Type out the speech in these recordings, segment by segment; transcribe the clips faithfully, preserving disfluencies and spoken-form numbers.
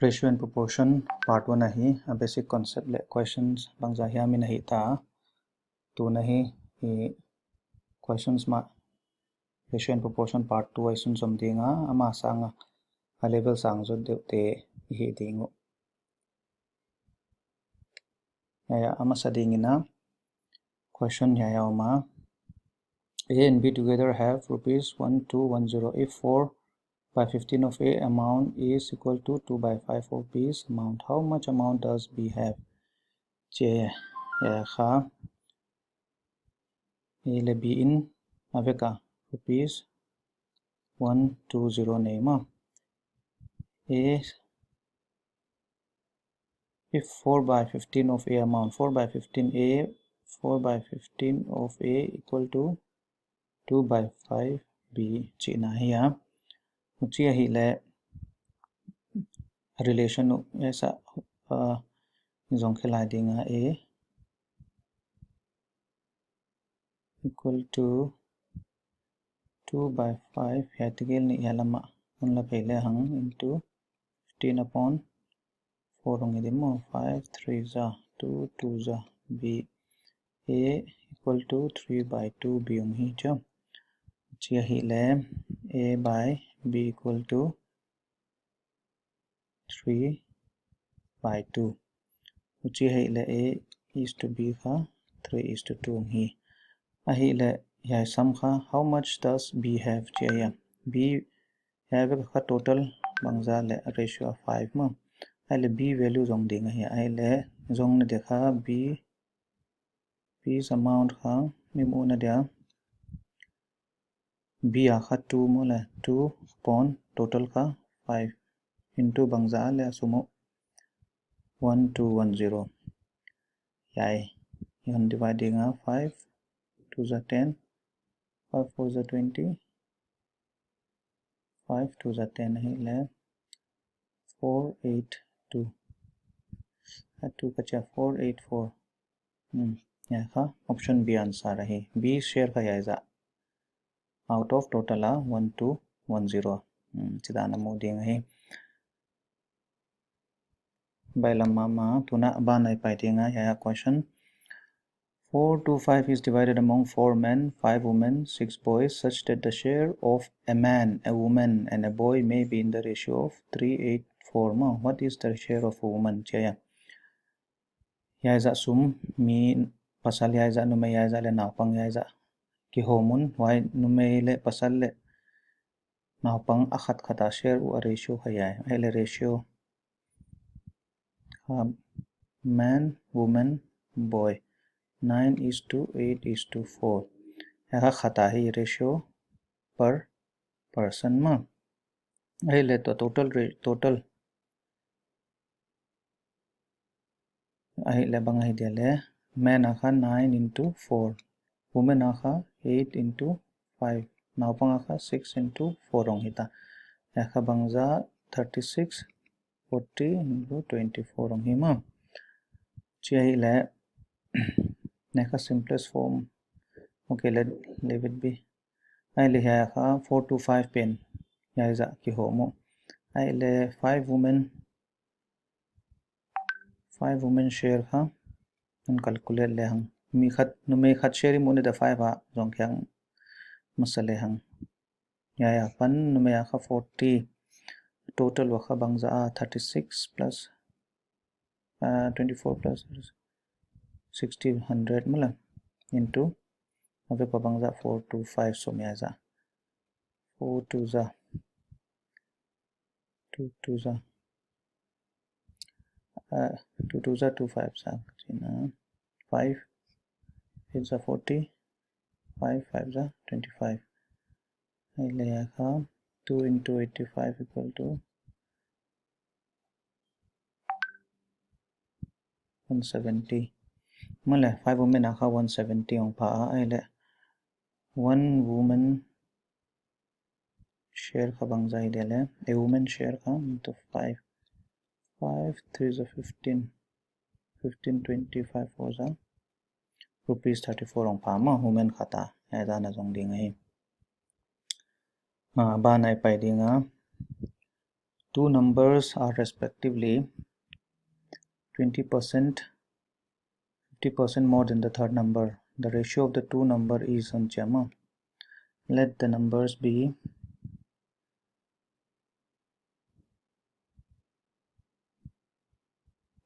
Ratio and proportion part one ahi, a basic concept leh questions bangzah hiam i na hih ta. Tuna hi, i questions mah ratio and proportion part two ah i sunzom ding a, ama sang a, a level sang zaw deuh te i hih ding uh. Hiai a, a masa ding in a question hiai a om a. A and B together have rupees one two one zero. If four by fifteen of A amount is equal to two by five of B's amount, how much amount does B have? Chia, hiai kha A leh B in a vek a rupees one two zero nei maw. A, if four by fifteen of A amount, four by fifteen A, four by fifteen of A equal to two by five B chihna hi a. Huchi ahihleh relation uh, yes, uh, zong khelai ding a, A equal to two by five, hiai tegel nih hiai lam ah hon la phei lehang, into fifteen upon four hong hi di maw, five threes a two, twos a B, A equal to three by two B hong hi chia. Chia ahihleh A by B equal to three by two. Huchi ahihleh A is to B kha three is to two hong hi. Ahihleh hiai sum kha, how much does B have chia hiam? B hiai vek kha total bangzah leh ratio a five maw. Ahihleh B value zong ding ahi. Ahihleh zong na dia kha B, B's amount kha mi mu na dia B a kha two maw leh, two upon total kha five into bangzah leh a sum uh one two one zero. Hiai i hon divide ding a, five twos a ten, five fours a twenty, five twos a ten ahihleh four eight two. A two ka chia four eight four. Hmm, hiai kha option B answer ahi. B share kha hiai zah. Out of total a one two one zero. Hmm, chidan a mu ding ahi. Bailam mah, tuna ban ah i pai ding a, hiai a question. Four two five is divided among four men, five women, six boys, such that the share of a man, a woman, and a boy may be in the ratio of three eight four maw. What is the share of a woman? Chia hiai zah sum, mi pasal hiai zah, numei hiai zah leh naupang hiai zah kihawm un, huai numei leh pasal leh naupang a khat khat a share uh a ratio kha hiai. Ahihleh ratio kha man, woman, boy, nine is to eight is to four. Hiai kha khat a hi, ratio per person maw. Ahihleh total ra-, total ahihleh bang ahi dia leh, man a kha nine into four, woman a kha eight into five, naupang a kha six into four hong hita. Hiai kha bangzah thirty six, forty into twenty four hong hi maw. Chia ahihleh hiai kha simplest form. Okay, let, leave it be. Ahihleh hiai kha four two five pen hiai zah kihawm uh. Ahihleh five women, five women share kha hon calculate lehang. Mi khat, numei khat share i mu na dia five a zong khiak masa lehang. Hiai a pan numei a kha forty. Total uh kha bangzah a thirty six plus, uh, twenty four plus sixty, hundred maw leh. Into a vek a bangzah four two five sawm hiai zah. Four twos a two twos a, uh, two twos a two fives a, five eights a forty, five fives a twenty five. Ahihleh hiai kha two into eighty five equal to one seventy. Maw leh, five women a kha one seventy hong pha a, ahihleh one woman share kha bangzah hi dia leh, a woman share kha into five. Five threes a fifteen, fifteen, twenty, five fours a rupees thirty four hong pha maw, woman khat a. Hiai dan a zong ding ahi. Ah, ban ah i pai ding a. Two numbers are respectively twenty percent, fifty percent more than the third number. The ratio of the two number is, hon chi a maw. Let the numbers be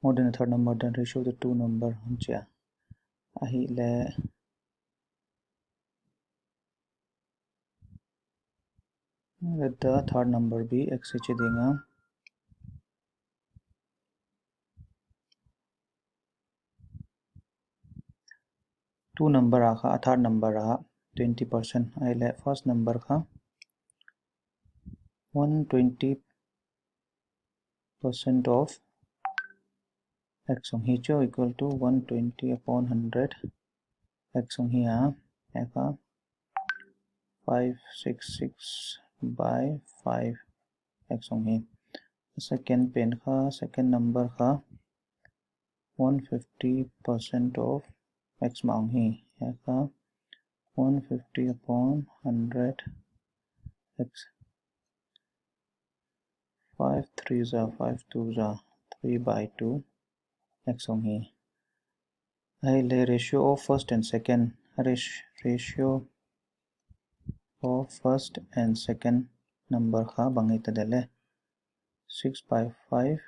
more than the third number, then ratio of the two number, hon chi a. Ahihleh, let the third number be x, chi ding a. Two number a kha, a third number a twenty percent. Ahihleh first number kha one twenty percent of x hong hi chu, equal to one twenty upon hundred x hong hi a, hiai kha five six six by five x hong hi. Second pen kha, second number kha one fifty percent of x mah hong hi, hiai kha one fifty upon hundred x. Five threes are, five twos are, three by two x hong hi. Ahihleh ratio of first and second, rat-, ratio of first and second number kha bang hita de leh, six by five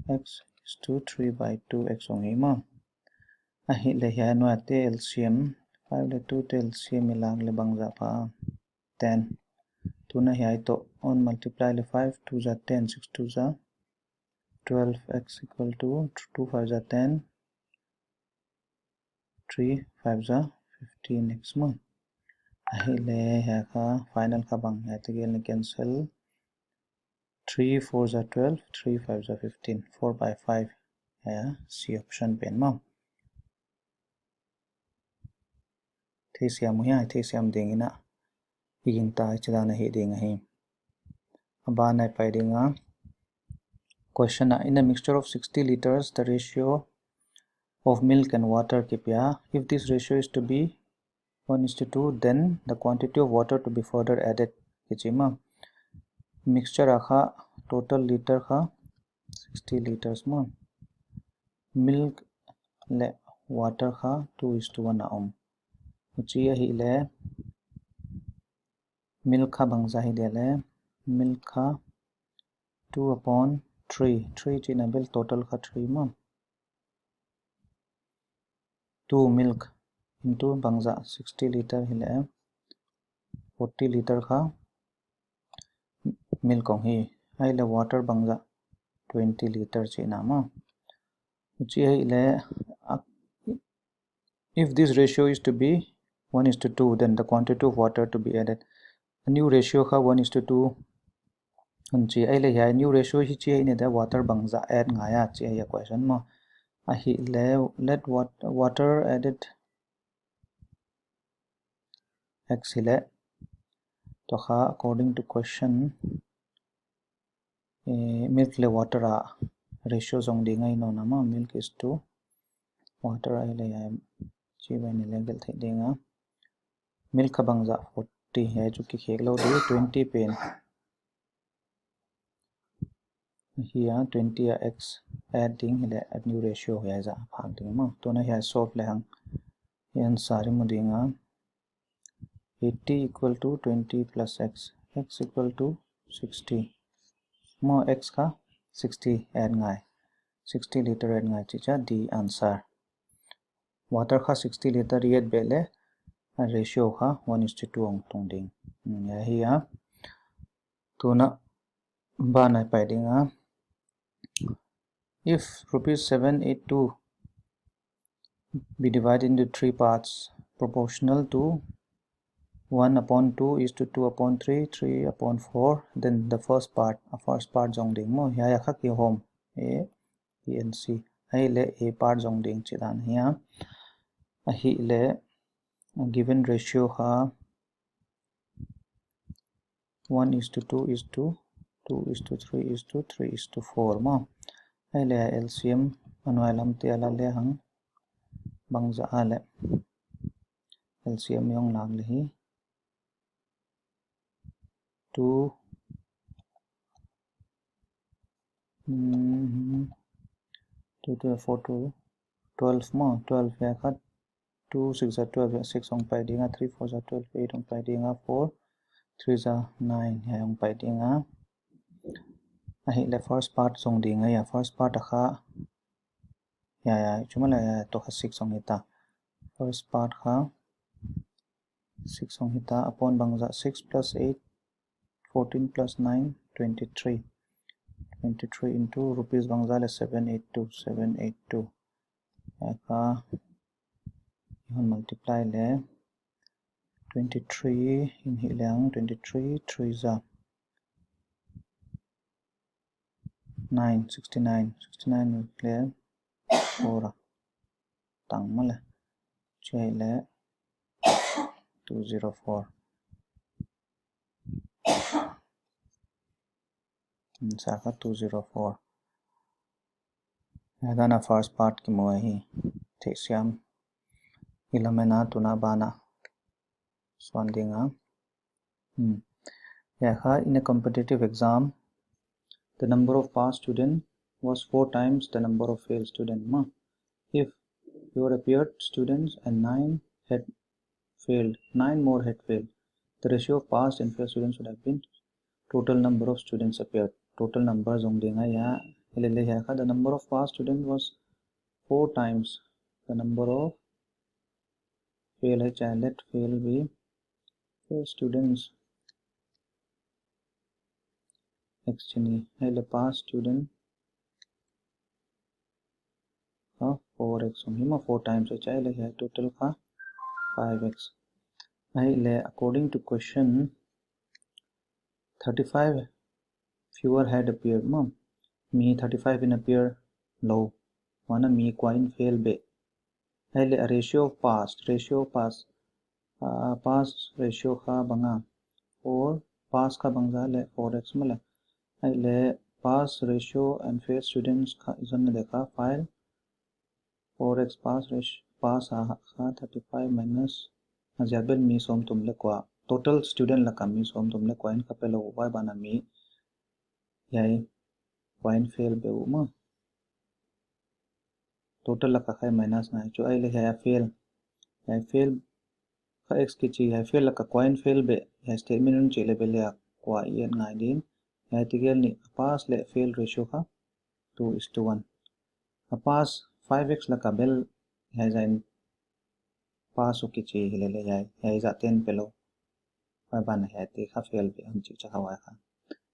x is to three by two x hong hi maw. Ahihleh hiai nuai te L C M, five leh two te L C M i lak leh bangzah pha a? Ten. Tuin hiai toh hon multiply leh, five twos are ten, six twos are twelve, x equal to two fives are ten, three fives are fifteen x maw. Ahihleh hiai kha final kha bang, hiai tegel in cancel. Three fours are twelve, three fives are fifteen, four by five. Hiai C option pen maw. Theisiam uh hia, theisiam ding in a, i gingta i chidan ahi ding ahi. A ban ah i pai ding a. Question a, in a mixture of sixty liters, the ratio of milk and water kipia. If this ratio is to be one is to two, then the quantity of water to be further added, kichi maw. Mixture a kha total liter kha sixty liters maw. Milk leh water kha two is to one a om. Huchi ahihleh milk kha bangzah hi dia leh, milk kha two upon three, three chihna bel total kha three maw. Two milk into bangzah, sixty liter hileh forty liter kha milk hong hi. Ahihleh water bangzah, twenty liter chihna maw. Huchi ahihleh, a, if this ratio is to be one is to two, then the quantity of water to be added. A new ratio kha one is to two hon chi. Ahihleh hiai new ratio hi chi ahi ni de, water bangzah add ngai a chi ahi a question maw. Ahihleh let wat-, water added x hileh, tua kha according to question, eh, milk leh water a ratio zong ding ahi nawn a maw, milk is to water ahihleh hiai chi bai ni leh gelh theih ding a. Milk kha bangzah, forty, hiai chu kikhek lou di, twenty pen. Hiai twenty a x add ding hileh a new ratio hiai zah phak ding maw. Tuin hiai solve lehang hiai answer i mu ding a. Eighty equal to twenty plus x, x equal to sixty. Maw x kha sixty add ngai. Sixty liter add ngai chih chia D answer. Water kha sixty liter i add beh leh, a ratio kha one is to two hong tung ding. Hmm, hiai ahi a. Tuin a ban ah i pai ding a. If rupees seven eight two be divided into three parts proportional to one upon two is to two upon three, three upon four, then the first part, a first part zong ding maw, hiai a kha kihawm, A, B and C. Ahihleh A part zong ding chih dan hi a. Ahihleh, a given ratio kha one is to two is to, two is to three is to, three is to four maw. Ahihleh L C M a nuai lam te a la lehang bangzah a leh, L C M i hong lak leh hi two Hmm, two twelve, four two twelve maw, twelve hiai kha, two six za twelve, six hong pai ding a, three four za twelve, eight hong pai ding a, four three za nine hiai hong pai ding a. Ahihleh first part zong ding a, hiai first part a kha, hiai, hiai, chu mahleh hiai toh kha six hong hita. First part kha six hong hita, a pawn bangzah six plus eight, fourteen plus nine, twenty-three. Twenty-three into rupees bangzah leh seven eight two, seven eight two. Hiai kha, i hon multiply leh twenty-three in hih leng, twenty-three three za nine, sixty-nine, sixty-nine leh four a tang mahleh, chu ahihleh two zero four. Hmm, sa kha two zero four. Hiai dan a first part kimu ahi. Theisiam. Eleven a tuna ban a suan ding a. Hmm. Hiai kha, in a competitive exam, the number of pass student was four times the number of fail student maw. If fewer appeared students and nine had failed, nine more had failed, the ratio of passed and failed students would have been total number of students appeared. Total number zong ding a, hiai, hiai leh hiai kha, the number of passed student was four times the number of fail, hiai chu let fail be fail students. X chi ni, hiai leh pass student kha four X hong hi maw, four times, hiai leh hiai total kha five X. Ahihleh according to question, thirty-five fewer had appeared maw. Mi thirty-five in appear lou. Huan a mi kua in fail beh. Ahihleh a ratio of pass, ratio of pass, ah, pass ratio kha bang a, four, pass kha bangzah leh four X mahleh. Ahihleh pass ratio and fail students kha i zonna ding kha five, four X pass ratio, pass a kha thirty-five minus, a ziak bel mi sawmthum leh kua. Total student lak a mi sawmthum leh kua in kha pe lou, huai ban a mi hiai kua in fail beh uh maw. Total lak a kha minus ngai chu, ahihleh hiai fail. Hiai fail kha X kichi, hiai fail lak a kua in fail beh, hiai statement un chih leh bel hiai kua i et ngai ding. Hiai tegel ni, a pass leh fail ratio kha two is to one. A pass five X lak a bel hiai zah in pass uh kichi hi lele hiai, hiai zah ten pe lou. Huai ban a hiai te kha fail beh hon chih chak a, huai kha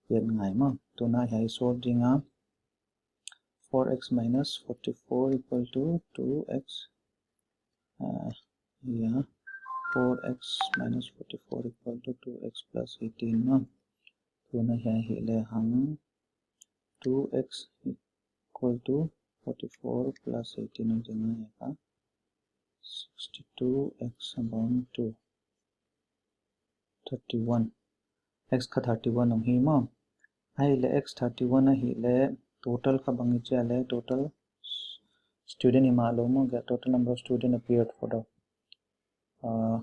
i et ngai maw. Tuna hiai solve ding a, four X minus forty-four equal to two X. Uh, yeah, four X minus forty-four equal to two X plus eighteen maw. Tuna hiai hi lehang two X equal to forty-four plus eighteen hong zang a, sixty-two X upon two, thirty-one. X kha thirty-one hong hi maw. Ahihleh X thirty-one ahihleh total kha bang i chi a leh, total student hi mah lou maw, the total number of student appeared for the, uh,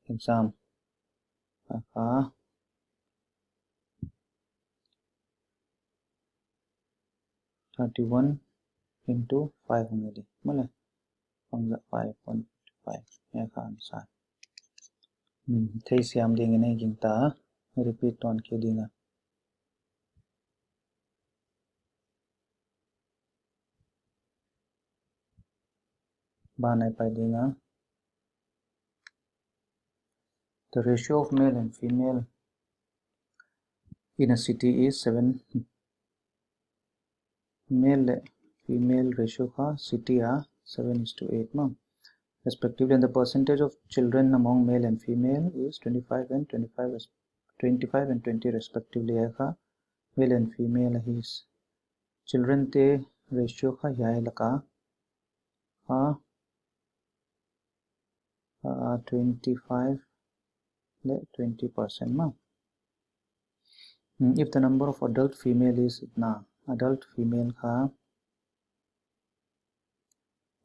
exam. Kha thirty-one into five hong hi di maw leh. Bangzah five point five. Hiai kha answer. Hmm, theisiam ding in ei gingta. Repeat tuan kei ding a. Ban ah i pai ding a. The ratio of male and female in a city is seven. Male leh female ratio kha city a seven is to eight maw, respectively, and the percentage of children among male and female is twenty-five and twenty-five res-, twenty-five and twenty respectively. Hiai kha male and female ahi. Children te ratio kha hiai lak a, kha, uh, twenty-five leh twenty percent maw. Hmm, if the number of adult female is itna, adult female kha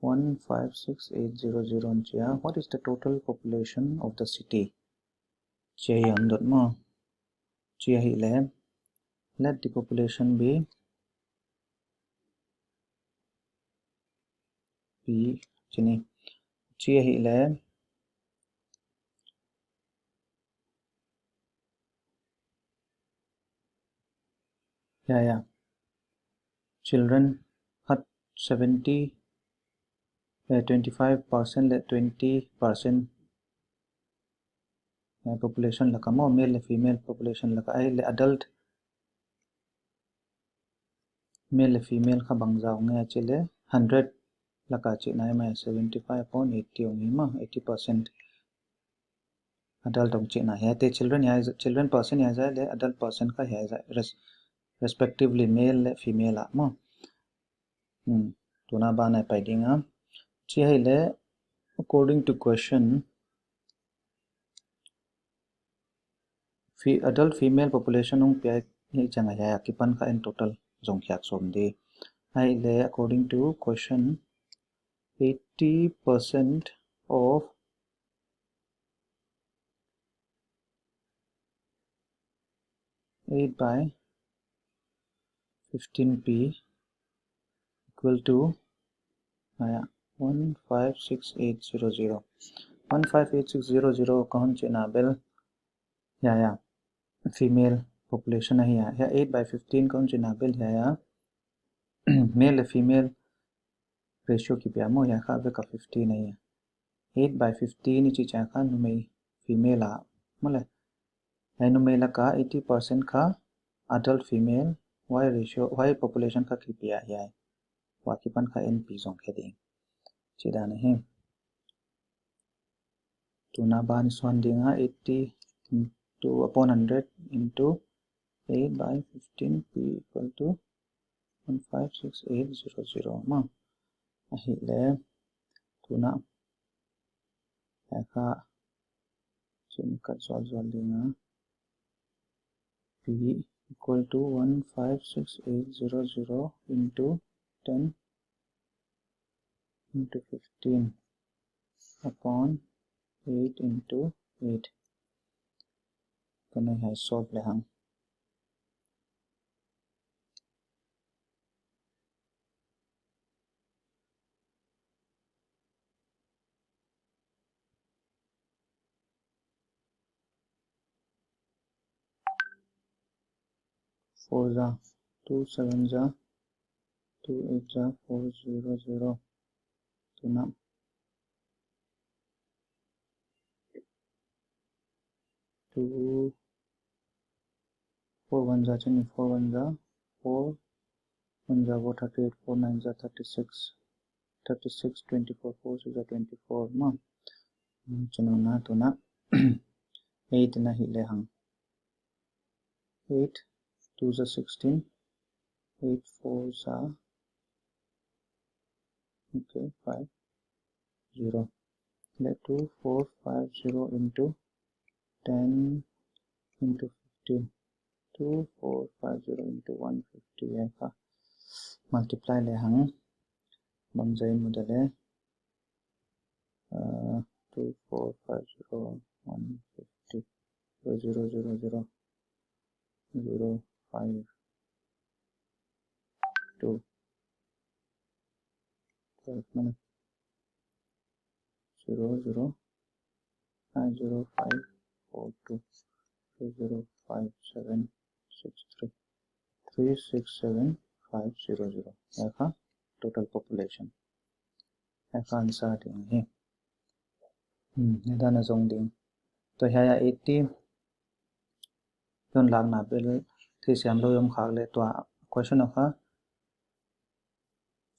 one five six eight zero zero hon chi a, what is the total population of the city? Chi a hon dot maw. Chi ahihleh Let the population be P, chini. Chi ahihleh, ya, ya. Children khat seventy, eh, twenty-five percent leh twenty percent, eh, population laka maw, male leh female population laka, ahihleh adult male leh female kha bangzah hong hi a chi leh hundred laka chihna ahi mai, seventy five upon eighty hong hi maw, eighty percent adult hong chihna. Hiaite children hiai, children percent hiai zah leh adult percent kha hiai zah, res-, respectively male leh female ah maw. Hmm. Tuna ban ah pai ding a. Chi ahihleh, according to question, fe-, adult female population hong pia hi chiang a, hiai akipan kha en total zong khiak sawm di. Ahihleh, according to question, eighty percent of eight by fifteen P equal to, ah, ya, one five six eight zero zero. One five eight six zero zero ka hon chihna bel, ya, ya, female population ahi a. Hiai eight by fifteen ka hon chihna bel, ya, ya, male leh female ratio kipia maw, hiai kha vek a fifteen ahi a. Eight by fifteen i chih chiang kha numei female a maw leh. Hiai numei laka eighty percent kha adult female, huai ratio, huai population kha kipia hiai. Huai akipan kha N P zong khe ding. Chih dan ahi. Tuna ban i suan ding a, eighty into, upon hundred into eight by fifteen P equal to one five six eight zero zero maw. Ahihleh, tuna, hiai kha, chih kat zual zual ding a, P equal to one five six eight zero zero into ten into fifteen upon eight into eight. Tuna hiai solve le hang. Four za two, seven za two, eight za four zero zero. Tuna two, four one za chini, four one za four, one za four, thirty eight, four nine za thirty six, thirty six, twenty four, four six za twenty four maw. Hmm, chini na tuna eight na hi le hang. Eight two za sixteen, eight four za, okay, five zero. Let two four five zero into ten into fifteen. Two four five zero into one fifty, ya ka multiply le hang. Bang zai mu da le. Uh, two four five zero one fifty zero zero zero zero five two. Twelve minutes. Zero zero nine zero five four two zero five seven six three three six seven five zero zero. Ya ka total population. Ya ka answer ding hi. Hmm, ya dan a zong ding. Toh hiai a eighty. Tun lak na bel theisiam lou i om khak le tua question a kha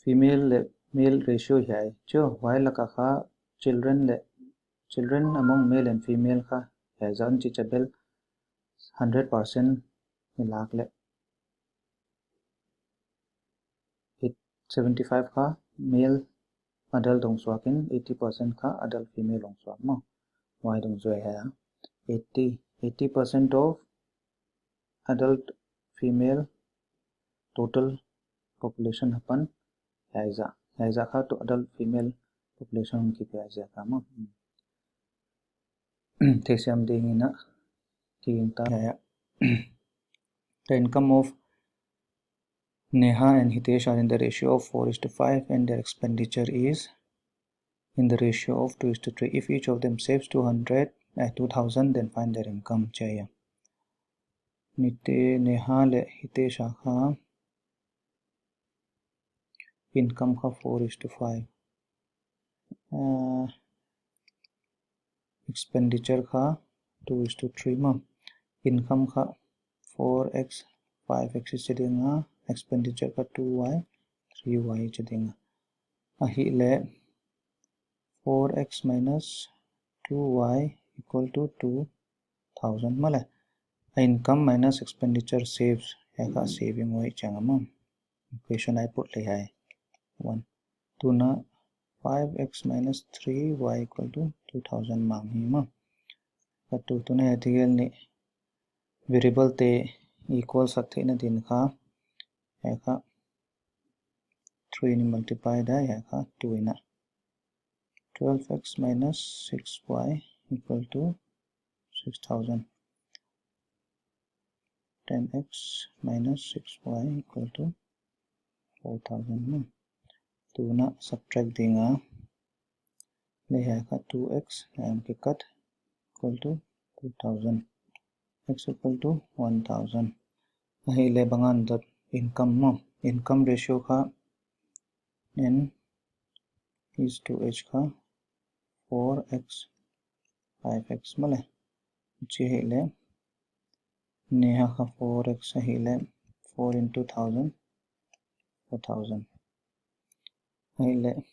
female le male ratio hiai chu, huai laka kha children le, children among male and female kha hiai zah un chi cha bel hundred percent i lak le, seventy five kha male adult hong suak in, eighty percent kha adult female hong suak maw. Huai dungzui hiai a eighty, eighty percent of adult female total population apan hiai zah, hiai zah kha toh adult female population hong kipia hiai zah kha maw. Theisiam ding in a, kiging ta. Hiai a The income of Neha and Hitesh are in the ratio of four is to five, and their expenditure is in the ratio of two is to three. If each of them saves two hundred, uh, two thousand, then find their income, chi a. Nite, Neha leh Hitesh a kha income kha four is to five. Uh, expenditure kha two is to three maw. Income kha four x, five x chi ding a, expenditure kha two y, three y chi ding a. Ahihleh four x minus two y equal to two thousand maw le. A income minus expenditure saves, hiai kha saving hoih chiang a maw. Equation a i put leh hiai. One. Tuna five x minus three y equal to two thousand mang hi maw. Ka tu tuna hiai tegel ni variable te equal sak theihna din kha, hiai kha three in i multiply dia, hiai kha two in a. Twelve x minus six y equal to six thousand. Ten x minus six y equal to four thousand maw. Tuna subtract ding a. Leh hiai kha two x, hiai kikat, equal to two thousand. X equal to one thousand. Ahihleh bang a dot income maw. Income ratio kha N is to H kha four x, five x maw le. Chi ahihleh, Neha kha four x ahihleh, four into thousand, four thousand. Ahihleh,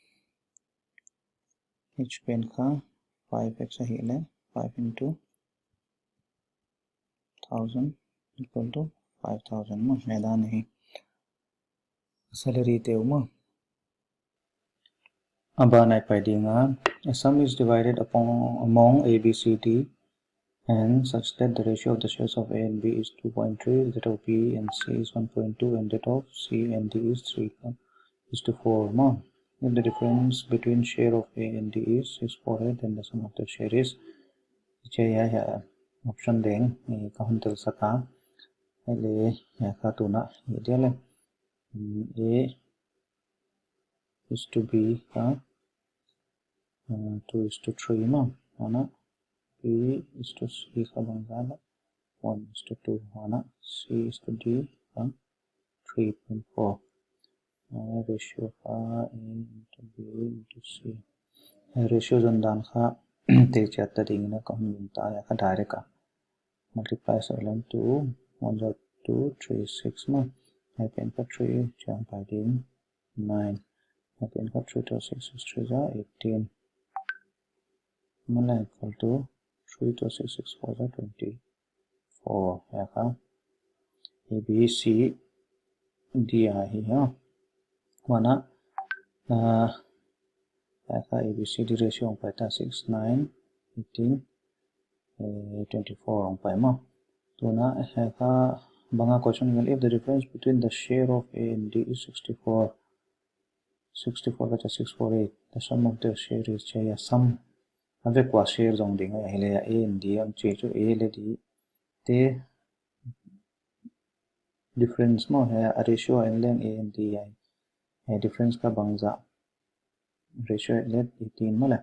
H pen kha five x ahihleh, five into thousand equal to five thousand maw. Hiai dan hi salary te uh maw. A ban a i pai ding a, a sum is divided upon, among A, B, C, D, and such that the ratio of the shares of A and B is two point three, that of B and C is one point two, and that of C and D is three, is to four maw. If the difference between share of A and D is six four eight, then the sum of the share is, chi a, hiai option deng, eh, ka hon tel sak a. Ahihleh, hiai kha tuna, hiai dia le. Mm, A is to B kha, uh, two is to three maw. Huan B is to C kha bangzah le, one is to two. Huan C is to D kha three point four. Uh, ratio kha A into B into C. Uh, ratio zon dan kha te chiat ta ding in ka hon min ta, hiai kha direct a. Multiply sak leng two, one zero two, three six maw. Hiai pen kha three chiang pai ding, nine. Hiai pen kha three to six, six three za eighteen. Maw le equal to three to six, six four za twenty-four. Hiai kha A B C D ahi a. Huan a, uh, hiai kha A B C D ratio hong pai ta, six, nine, eighteen, eh, twenty-four hong pai maw. Tuna, hiai kha bang a question ngal, if the difference between the share of A and D is sixty-four, sixty-four kha six four eight, the sum of the share is, chi a sum. A vek ua share zong ding a, ahihleh A and D a chi chu A leh D te difference maw, hiai a ratio en leng A and D ahi. Hiai difference kha bangzah. Ratio leh eighteen maw le.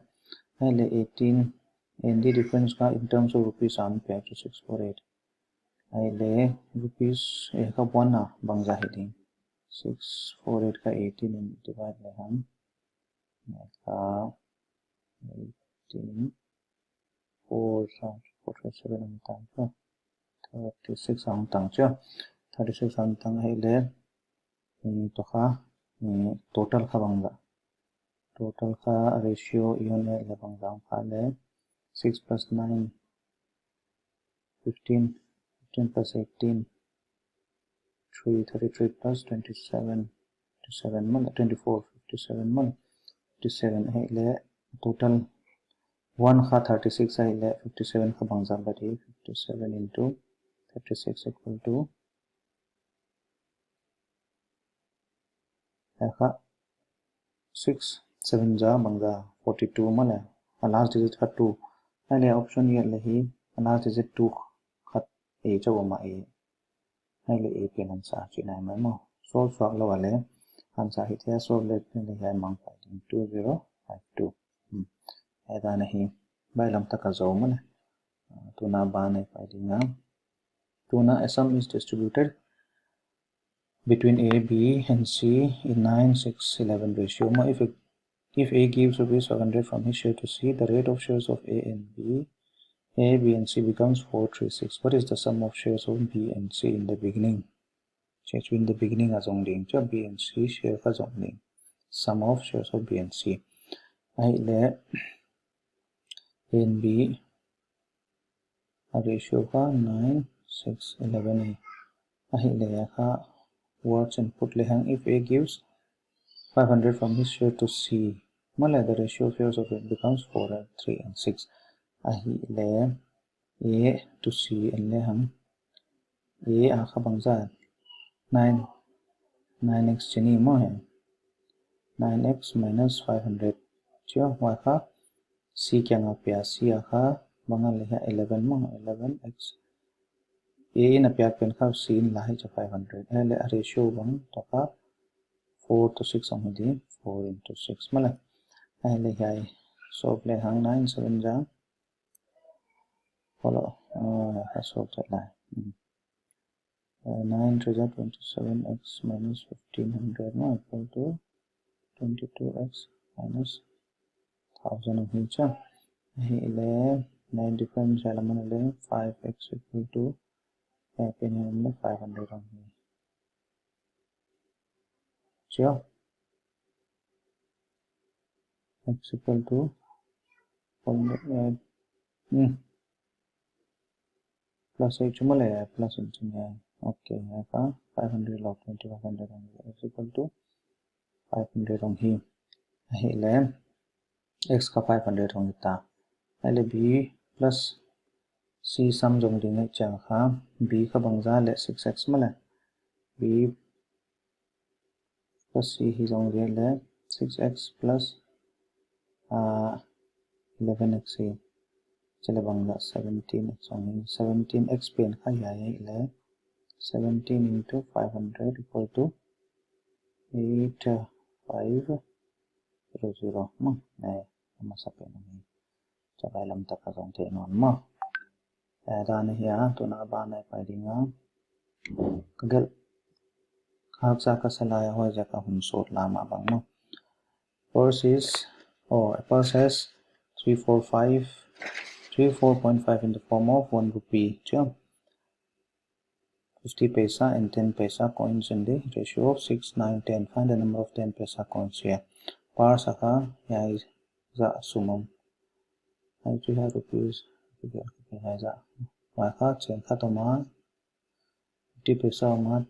Ahihleh eighteen A and D difference kha in terms of rupees a hon pia chu six four eight. Ahihleh rupees, eh, kha one a bangzah hi ding. Six four eight kha eighteen in divide le hang. Hiai kha eighteen, four, four, seven hong tang chu. Thirty-six hong tang chu. Thirty-six hong tang ahihleh, eh, tua kha, eh, total kha bangzah. Total kha ratio i hon et le bangzah hong kha le, six plus nine, fifteen, fifteen plus eighteen, three, thirty-three plus twenty-seven, twenty-seven maw le, twenty-four, fifty-seven maw le, fifty-seven ahihleh total one kha thirty-six ahihleh fifty-seven kha bangzah ba di, fifty-seven into thirty-six equal to, hiai kha six seven za bangzah, forty-two maw le. A last digit kha two. Ahihleh option eight leh hi, a last digit two khat ei chauh om a, ei. Ahihleh A pen answer chih nai mai maw. Solve suak lou a leh answer hiai a solve leh, leh hiai mangpai ding, two zero five two. Hmm. Hiai dan ahi, bailam taka zou maw leh. Ah, tuna ban a i pai ding a. Tuna a sum is distributed between A, B and C in nine, six, eleven ratio maw. If a, if A gives rupees five hundred from his share to C, the rate of shares of A and B, A, B and C becomes four three six. What is the sum of shares of B and C in the beginning? Chih chu in the beginning a zong ding, chu B and C share kha zong ding. Sum of shares of B and C. Ahihleh A and B a ratio kha nine, six, eleven ahi. Ahihleh hiai kha words input lehang, if A gives five hundred from his share to C, maw leh the ratio of shares of it becomes four and three and six. Ahihleh A to C en lehang, A a kha bangzah, nine, nine X chih ni maw hiai. Nine X minus five hundred. Chia, huai kha C kiang a pia, C a kha bang a leh hiai eleven maw, eleven X. A in a piak pen kha C in la hi chu five hundred. Ahihleh a ratio bang toh kha four to six hong hi di, four into six maw leh. Ahihleh hiai solve lehang, nine seven za, follow, ah, a solve chet lai. Hmm. Uh, nine three za twenty-seven X minus fifteen hundred maw, equal to twenty-two X minus thousand hong hi chia. Ahihleh nine difference a lam a leh five X equal to, eh, pen a lam a leh five hundred hong hi. Chia. X equal to, uh, hmm. Plus eight chu maw leh, plus eight chu maw. Okay, hiai kha five hundred lou twenty, five hundred hong hi, X equal to five hundred hong hi. Ahihleh X kha five hundred hong hi ta. Ahihleh B plus C sum zong ding ahih chiang kha, B kha bangzah leh, six X maw leh. B plus C hi zong ding leh, six X plus, ah, eleven X hi. Chih leh bangzah, seventeen X hong hi. Seventeen X pen kha hiai ahihleh, seventeen into five hundred equal to eight five zero zero. Hmm, nai, a masa pen hong hi. Chia, bailam taka zong theih nawn maw. Eh, dan ahi a, tuna ban a i pai ding a. Ka gelh haksa ka sa lai a, huaiziak a hun sawt lam a bang maw. Purse is, oh, a purse has three four five, three four point five in the form of one rupee. Chia. Fifty paisa and ten paisa coins in the ratio of six, nine, ten. Find the number of ten paisa coins here. Purse a kha hiai zah sum om. Hiai chu hiai rupees, hiai zah. Huai kha cheng khat om a, fifty paisa om a,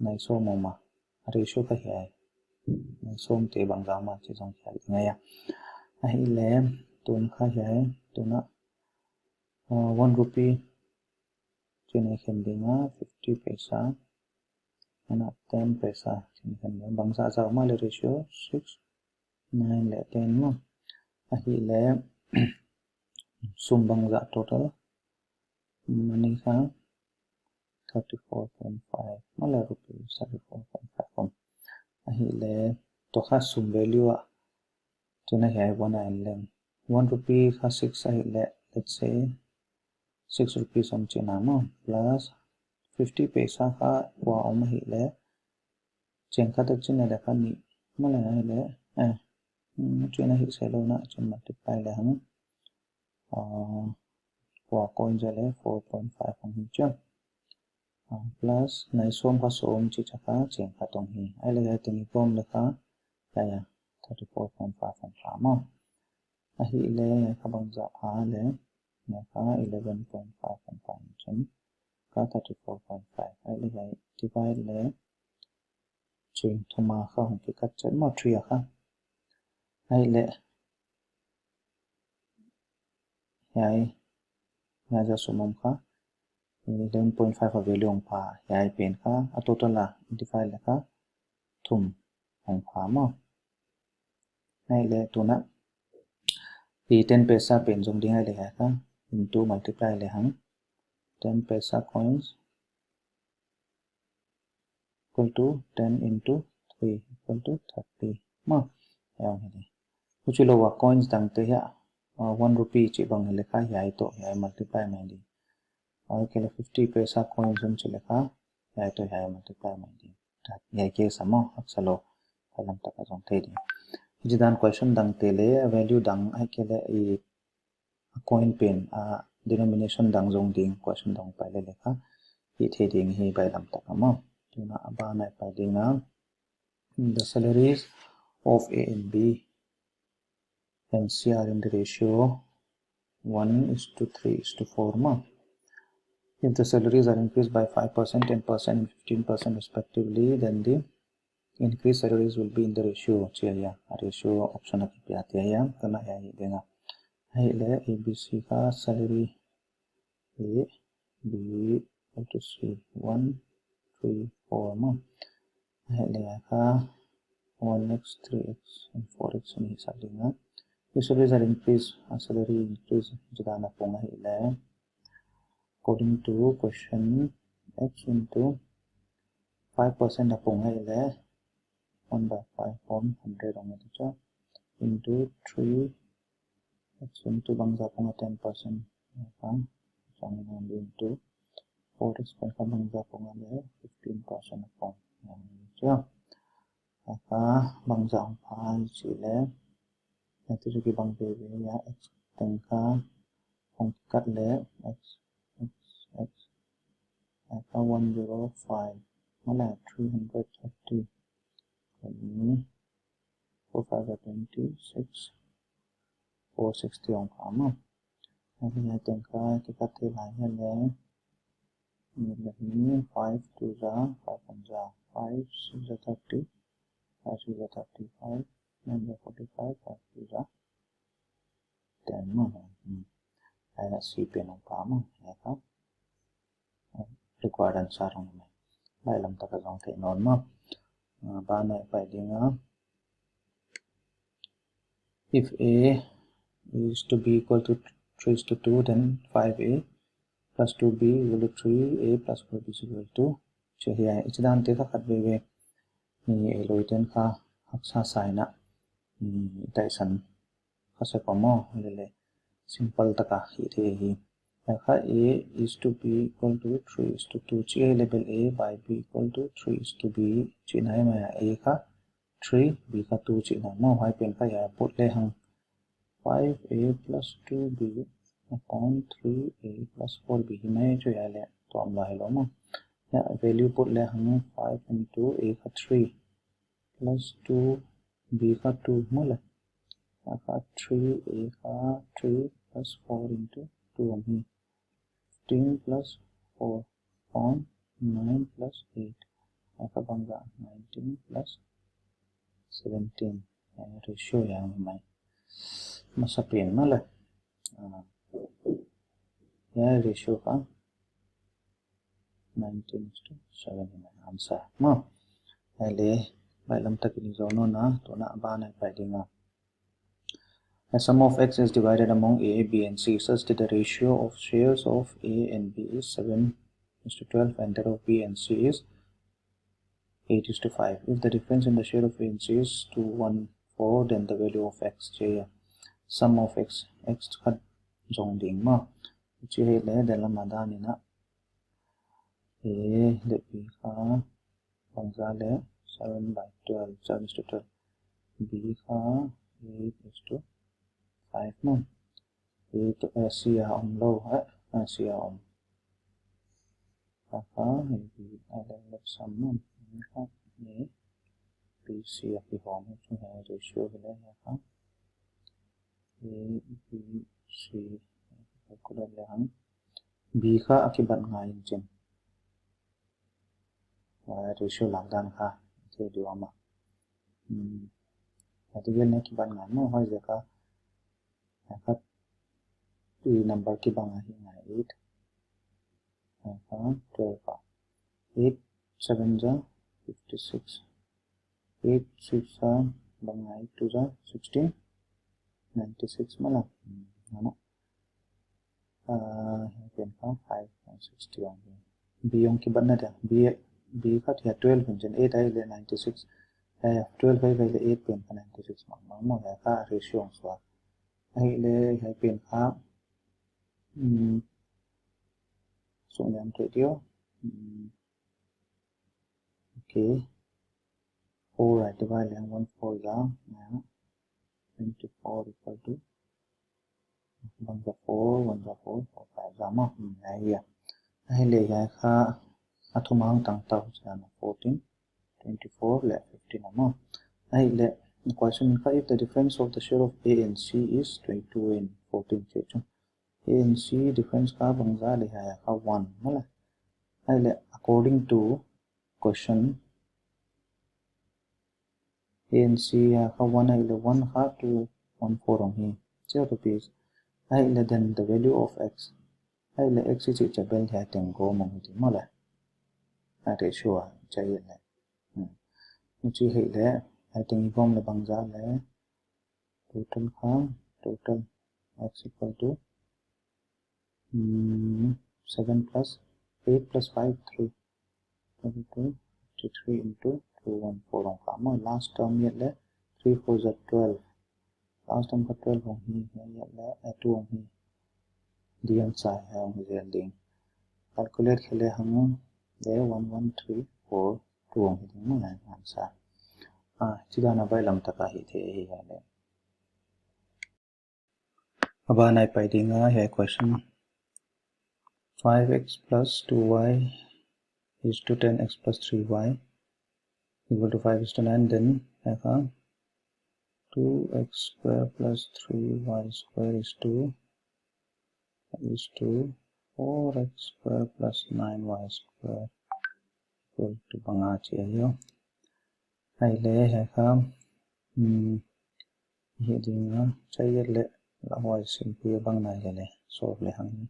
nai sawm om a. A ratio kha hiai. Nai sawm te bangzah om a chih zong hiai ngai a. Ahihleh, tun kha hiai, tuna, uh, one rupee. Chih i khen ding a, fifty paisa. Ana ten paisa. Chih i khen ding a. Bangzah zah om a leh ratio, six, nine leh ten maw. Ahihleh, sum bangzah total. Money kha thirty-four point five. Maw leh rupees thirty-four point five om. Ahihleh, toh kha sum value a. Tuna hiai one a en leng. One rupee kha six ahihleh, let's say, six rupees om chihna maw, plus fifty paisa kha kua om ahihleh, cheng khat a chihna leh kha nih, maw leh ahihleh, eh, hmm, chihna hi se lou na, chih multiply lehang, ah, kua coin za leh four point five hong hi chia. Ah, plus nai sawm kha sawm chih chia kha cheng khat hong hi. Ahihleh hiai teng i kawm leh kha, hiai a, thirty-four point five hong pha maw. Ahihleh hiai kha bangzah pha leh, hiai kha eleven point five hong pha chin. Kha thirty-four point five. Ahihleh hiai divide leh cheng thum a kha hong kikat chet maw, three a kha. Ahihleh hiai, hiai zah sum om kha eleven point five a value hong pha, hiai pen kha, a total a divide leh kha thum hong pha maw. Ahihleh tuna, i ten paisa pen zong ding ahihleh hiai kha, into multiply lehang, ten paisa coins, equal to ten into three equal to thirty. Maw, hiai hong hi di. Huchi lou a coins dangte hiai, uh, one rupee chih bang hileh kha hiai toh hiai multiply mai di. Ahihkeileh fifty paisa coins hong chih leh kha hiai toh hiai multiply mai di. Hiai case a maw, haksa lou, baihlam taka zong thei di. Hichi dan question dangte leh value dang ahihkeileh i a coin pen a denomination dang zong ding question dong pai leh leh kha hih thei ding hi baihlam taka maw. Tuna a ban ah pai ding a, the salaries of A and B and C are in the ratio one is to three is to four maw. If the salaries are increased by five percent, ten percent and fifteen percent respectively, then the increased salaries will be in the ratio, chia ya, a ratio option a kipia tia ya, tuna ya hi ding a. Ahihleh A B C kha salary A, B equal to C, one, three, four maw. Ahihleh kha one x, three x and four x ni sa ding a. If salaries are increased, a salary increase, jida na pung ahihleh. According to question, x into five percent a pung ahihleh one by five upon hundred hong hi di chia, into three x into bangzah pung a ten percent a pung, into four x pen kha bangzah pung a leh fifteen percent a pung. Hiai kha bangzah hong pha chih leh, hiai tuh kibang veve a, x teng kha hong kikat leh x, x, x, hiai kha one zero five, maw leh three hundred thirty. Four five are twenty-six, four sixty hong pha maw. Hiai teng kha kikat thei lai hiai leh. Ni leh ni, five twos are five ones are five, six are thirty, five six are thirty-five, nine are forty-five, five twos are ten maw. Hmm. Hiai leh C pen hong pha maw. Hiai kha required answer hong hi mai. Baihlam taka zong thei nawn maw. Ah, ban ah pai ding a. If A is to B equal to three is to two, then five A plus two B equal to three A plus four B is equal to. Chia hiai, hichi dante kha khat veve. Ni ei lou ten kha haksa sa in a. Ni taisan kha sek maw, lele simple taka hih thei hi. Hiai kha A is to B equal to three is to two. Chia level A by B equal to three is to B. Chihna hi mai a, A kha three, B kha two chihna maw. Hiai pen kha hiai put lehang five A plus two B upon three A plus four B hi mai chu hiai leh tuam lai lou maw. Hiai value put lehang five into A kha three plus two B kha two maw leh. Hiai kha three A kha three plus four into two om hi. Fifteen plus four, nine plus eight. Hiai kha bangzah, nineteen plus seventeen. Hiai ratio hiai mai. Masa pen maw leh. Ah. Hiai ratio kha nineteen is to seven hi mai answer. Maw. Hiai leh, baihlam takin i zou nawn a, tuna a ban ah pai ding a. A sum of x is divided among A, B and C such that the ratio of shares of A and B is seven is to twelve and that of B and C is eight is to five. If the difference in the share of A and C is two, one, four, then the value of x, chia sum of x, x khat zong ding maw. Chia hiai leh, dan lam a dan in a. A leh B kha bangzah leh seven by twelve, seven is to twelve. B kha eight is to five maw. A toh, eh, C a om lou, eh, eh, C a om. Hiai kha A B a leh leh sum maw. Hiai kha A B C a kihawm hi chu hiai ratio hi leh hiai kha A B C calculate lehang B kha a kibat ngai in chin. Hiai ratio lak dan kha thei di uh maw. Hmm. Hiai tuh gel ne kibat ngai maw, huaiziak a. Hiai kha three number kibang a hi ngai eight. Hiai kha twelve a. Eight seven za fifty six. Eight six za bang ngai, two za sixteen. Ninety six maw leh. Hmm, ana. Ah, hiai pen kha five point six ti ong. B ong kibat na dia. B, B kha hiai twelve in chin, eight ahihleh ninety six. Hiai twelve ahihleh eight pen kha ninety six mahmah maw, hiai kha ratio suak. Ahihleh hiai pen kha, mm, suk niam tuh diu. Mm, okay. Four a divide leng one four za, ya. Twenty-four equal to, one za four, one za four, four five za maw. Hmm, ya, ya. Ahihleh hiai kha a thumang tang tau chia na fourteen, twenty-four leh fifteen a maw. Ahihleh question kha, if the difference of the share of A and C is twenty-two and fourteen chi chu, A and C difference kha bangzah leh hiai kha one maw le. Ahihleh according to question, A and C a kha one ahihleh one kha two one four hong hi. Zero rupees. Ahihleh then the value of X. Ahihleh X i chih chiang bel hiai teng gawm hong hi ding maw le. A ratio a chia leh. Hmm. Huchi ahihleh, hiai teng i gawm leh bangzah leh. Total kha, total X equal to, mm, seven plus, eight plus five, three. Twenty-two, fifty-three into two one four hong kha maw. Last term hiai leh, three four za twelve. Last term kha twelve hong hi, hiai leh, eh, two hong hi. Di answer hiai hong hi zel ding. Calculate khe lehang, leh one one three four two hong hi ding maw le answer. Ah, chih dan a baihlam taka hi thei hi hiai leh. A ban a i pai ding a, hiai question. Five X plus two Y is to ten X plus three Y equal to five is to nine, then, hiai kha, two X square plus three Y square is to, is to four X square plus nine Y square equal to bang a chi a hia. Ahihleh hiai kha, hmm, hi ding a, chia leh, la huai simple bang nai leh leh, solve lehang,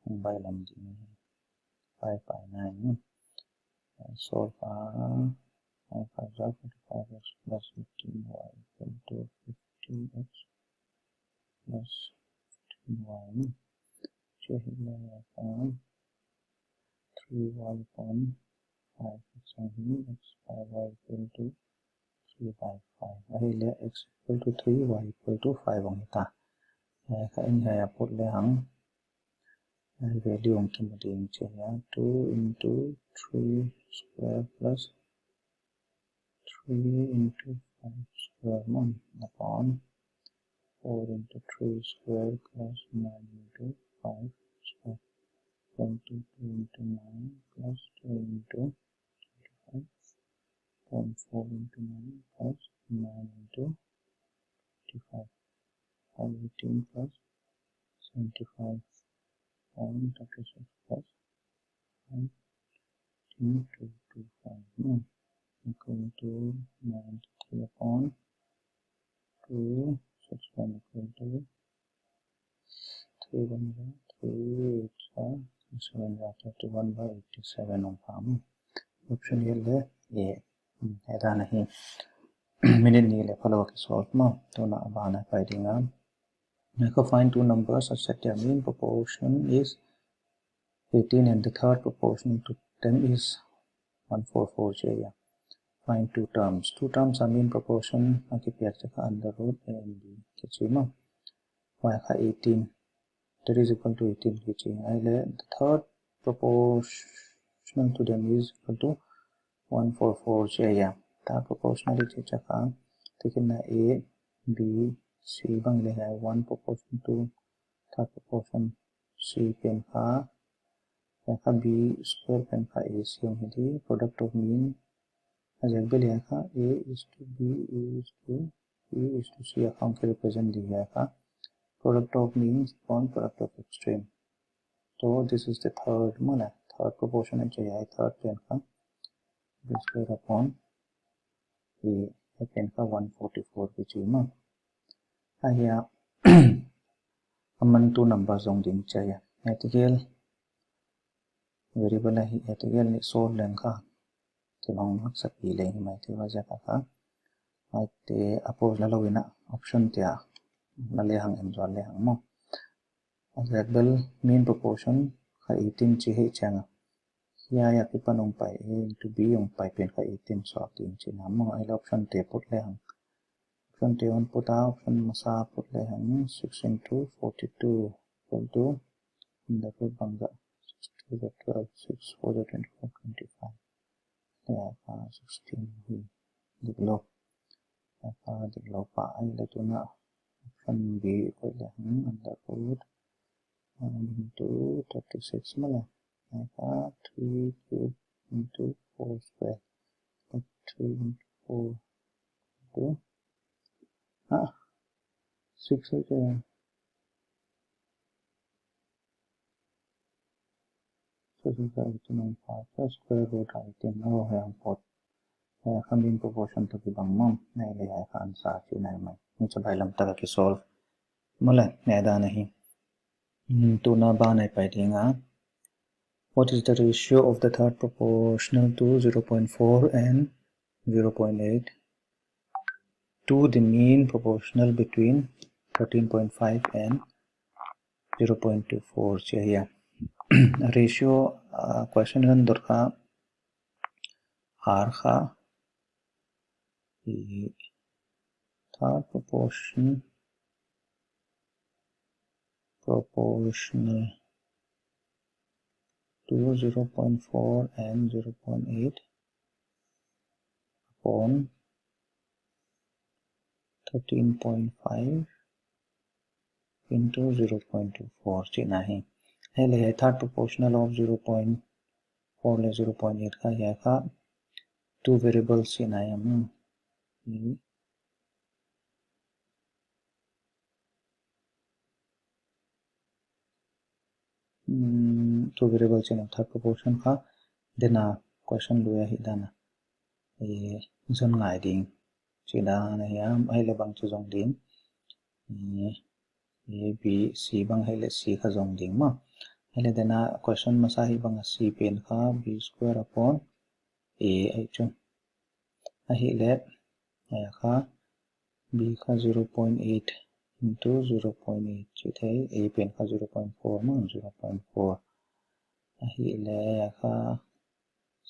hong baihlam ding. Five by nine, hmm. Solve a, five five za forty-five X plus fifteen Y equal to fifteen X plus fifteen Y, hmm. Chia ahihleh, uh, three Y upon five X hong hi, X five Y equal to three by five. Ahihleh X equal to three, Y equal to five hong hi ta. Eh, kha in hiai a put lehang. Eh, value hong kimu ding chia, two into three square plus three into five square maw, upon four into three square plus nine into five square. Twenty-two into nine plus two into twenty-five. Point four into nine plus nine into twenty-five. Eighteen plus seventy-five. Point thirty-six plus five. Two two five, no? Equal to ninety-three upon two, six one equal to three one three eight, uh, six one thirty-one by eighty-seven hong pha. Option hiai leh, A. Hmm, hiai dan ahi. Minute nih leh pha lou a kisolve maw. Tuna a ban a i pai ding a. Now find two numbers such that their mean proportion is eighteen and the third proportion to them is one four four chia. Find two terms. Two terms a mean proportion a kipiak chia kha under root A and B kichi maw. Huai kha eighteen. That is equal to eighteen kichi. Ahihleh the third proportional to them is equal to one four four chia. Third proportional i chih chia kha, taken na A, B, C bang leh hiai one proportion to third proportion C pen kha, hiai kha B square pen kha A C hong hi di, product of mean. A ziak bel hiai kha A is to B, A is to B is to C a kha hong kirepresent di hiai kha. Product of means upon product of extreme. So this is the third maw le, third proportion ahi chia, third pen kha. B square upon A, hiai pen kha one forty-four kichi maw. Ahi a, aman two number zong ding chia. Article variable ahi, article nih solve leng kha. Thil hong haksa pi leng hi mai thei ua ziak a kha. Huaite a pose la lou in a option te a la lehang en zual lehang maw. A ziak bel mean proportion kha eighteen chi hi chiang a. Hiai a kipan hong pai, A into B hong pai pen kha eighteen suak ding chihna maw. Ahihleh option te put lehang, option te hon put a, option masa put lehang, six into forty-two equal to, in the root bangzah, six two za twelve, six four za twenty-four, twenty-five. Hiai kha sixteen hi, dik lou. Hiai kha dik lou pah. Ahihleh tuin option B koih lehang, under root, uh, into thirty-six maw le. Hiai kha three cube into four square. Three into four into, ah, six eight, uh, so six eight nine five, so square root eighteen, oh, hiai hong put. Hiai kha mean proportion toh kibang maw. Ahihleh hiai kha answer chihna ahi mai. Hichi bailam tak a kisolve maw le, hiai dan ahi. Hmm, tuin a ban ah i pai ding a. What is the ratio of the third proportional to zero point four and zero point eight to the mean proportional between thirteen point five and zero point two four chi ahi a. Ratio, uh, question kan dot kha, R kha, i third proportion, proportional to zero point four and zero point eight upon thirteen point five into zero point two four chihna ahi. Ahihleh hiai third proportional of zero point four leh zero point eight kha, hiai kha two variables chihna ahi maw. Hmm, two variable chihna third proportion kha, tuin a question lui a hih dan a, eh, zon ngai ding chih dan ahi a, ahihleh bangchi zong ding. Eh, A, B, C bang ahihleh C kha zong ding maw. Ahihleh tuin a question masa hih bang a C pen kha B square upon A ahi chu. Ahihleh, hiai kha B kha zero point eight into zero point eight chi thei, A pen kha zero point four maw, zero point four. Ahihleh hiai kha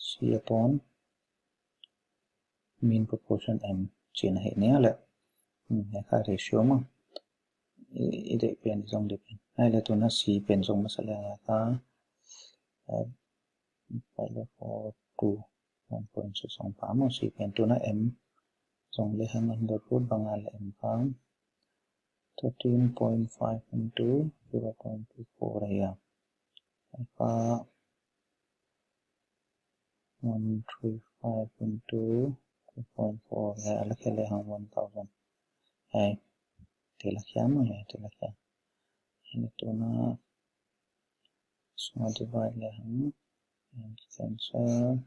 C upon mean proportion M chihna ahi ni le. Hmm, hiai kha ratio maw. I, i deih pen zong deih pen. Ahihleh tuin a C pen zong masa leh hiai kha, eh, five four two, one point six hong pha maw. C pen tuin a M zong lehang under root bang a leh M kha thirteen point five into zero point two four ahi a. Hiai kha one three five into two point four, hiai a lak lehang one thousand. Hiai, te lak hiam, hiai te lak hiam. Hiai tuin a sum a divide lehang, and cancel,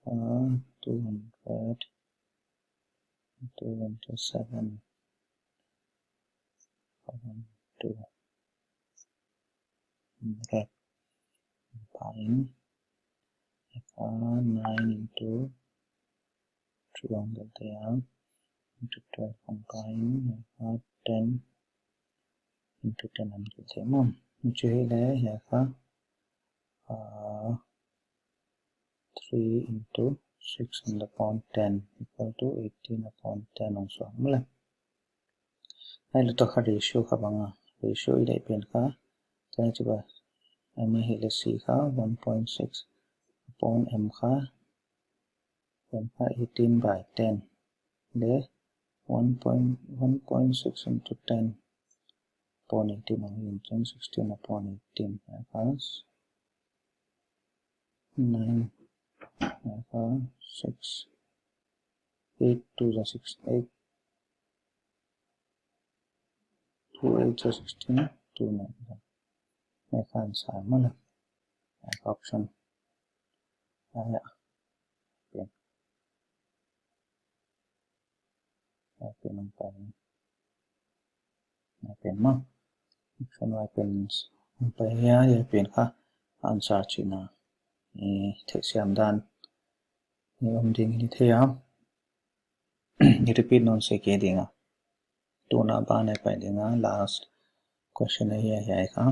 uh, two hundred, two into seven, two. Okay. Fine. Hiai kha nine into three hong tel thei a, into twelve hong pai, hiai kha ten into ten hong tel thei maw. Huchi hileh hiai kha, uh, three into six in the power ten equal to eighteen upon ten hong suak maw le. Ahihleh tua kha ratio kha bang a. Ratio i deih pen kha, tua chiba, M ahihleh C kha one point six upon M kha, M kha eighteen by ten. Leh one point, one point six into ten upon eighteen, and then sixteen upon eighteen. Hiai kha nine, hiai kha six, eight two za six, eight, two eight za sixteen, two nine za. Hiai kha answer maw le. Hiai kha option. Hiai, hiai. Hiai pen hong pai. Hiai pen maw. Option Y pen hong pai, hiai, hiai pen kha answer chihna. Eh, theihsiam dan. Eh, om ding hi thei a. Repeat nawn se kei ding a. Tuna ban ah i pai ding a, last question ahi a, hiai kha.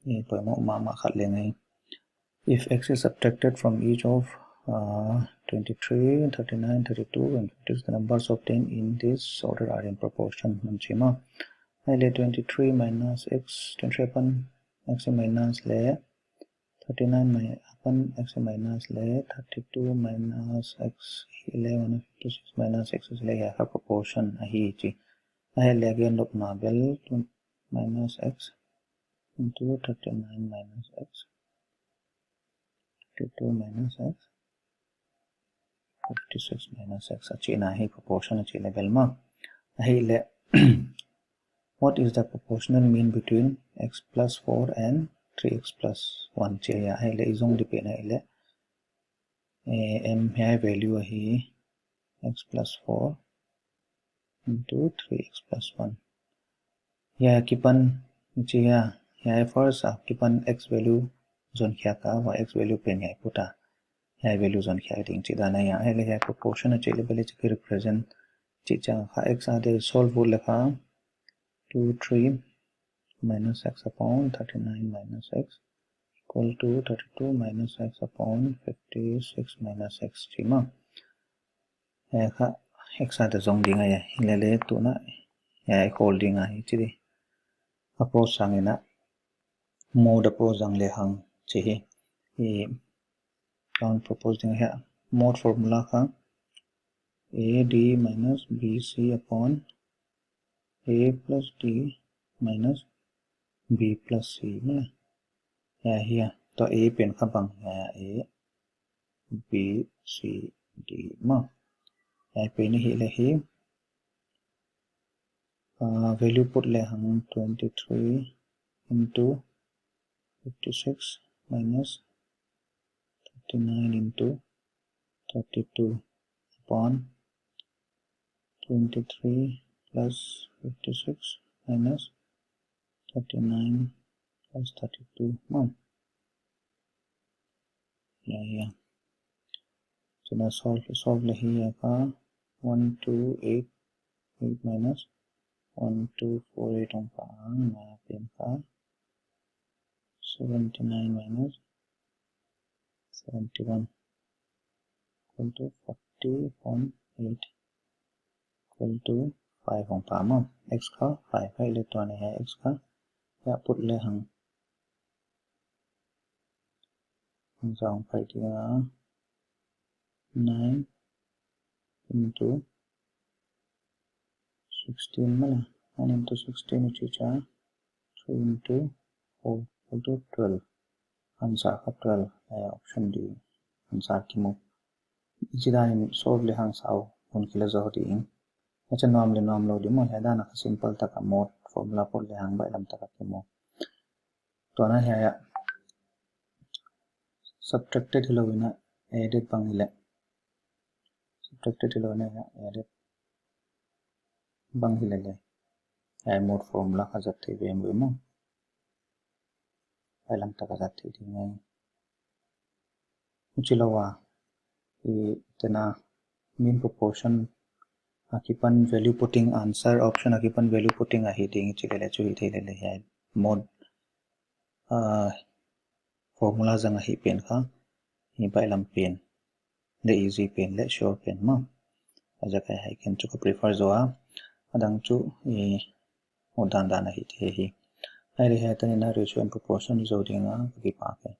Eh, poimoh mahmah khat leng ahi. If x is subtracted from each of uh, twenty-three, thirty-nine, thirty-two, and fifty-six, the numbers obtained in this order are in proportion, man chi maw. Ahihleh twenty-three minus x, twenty-three apan x minus leh, thirty-nine mi-, apan x minus leh, thirty-two minus x leh, one fifty-six minus x leh, hiai kha proportion ahi chi. Ahihleh again lopna bel, two minus x into thirty-nine minus x, thirty-two minus x, fifty-six minus x, a chihna hi proportion a chih leh bel maw. Ahihleh, what is the proportional mean between x plus four and three x plus one chi a? Ahihleh i zong di pen ahihleh, eh, m hiai value ahi, x plus four into three x plus one. Hiai akipan, chi a, hiai first akipan x value zon khia a, huai x value pen hiai put a. Hiai value zon khia ding chih dan ahi a. Ahihleh hiai proportion a chih leh bel chi ki represent chih chiang kha x a de solve leh kha two, three minus x upon thirty-nine minus x equal to thirty-two minus x upon fifty-six minus x chi maw. Hiai kha x a de zong ding ahi a. Hilele tuna hiai call ding ahi chi di. Approach sang in a, mode approach zang lehang chi hi. I kan propose ding ahi a. Mode formula kha a d minus b c upon a plus d minus b plus c maw. Hiai, hiai. Tua a pen kha bang hiai a, b c d maw. Hiai pen hi leh hi, uh, value put lehang twenty-three into fifty-six minus thirty-nine into thirty-two upon twenty-three plus fifty-six minus thirty-nine plus thirty-two maw. Hiai, hiai. Tuna solve, solve leh hiai kha one two eight eight minus one two four eight hong pang a, hiai pen kha seventy-nine minus seventy-one equal to forty point eight equal to five hong pang a. X kha five ahi leh tua ni hiai x kha hiai put lehang. Hong zang pai ding a, nine into sixteen maw. Nine into sixteen i chih chiang, three into four equal to twelve. Answer kha twelve, eh, option D. Answer kimu. Hichi dan in solve lehang sau hun kila zou ding. Acha nuam leh nuam lou di maw, hiai dan a kha simple tak a mode formula put lehang baihlam tak a kimu. Tua na hiai a subtracted hilou in a added bang hileh. Subtracted hilou in a added bang hilele. Hiai mode formula kha zat thei ve maw. Baihlam tak a zat thei ding ahi. Huchi lou a, i tena mean proportion akipan value putting, answer option akipan value putting ahi ding chi lele chu hi thei lele hiai mode, ah, formula zang ahi pen kha, hi baihlam pen, leh easy pen, leh sure pen maw. A zak ahi hiai ken chu ka prefer zaw a, adang chu i mode dandan ahi thei hi. Ahihleh hiai tan in a ratio and proportion zou ding a, ka kipak e.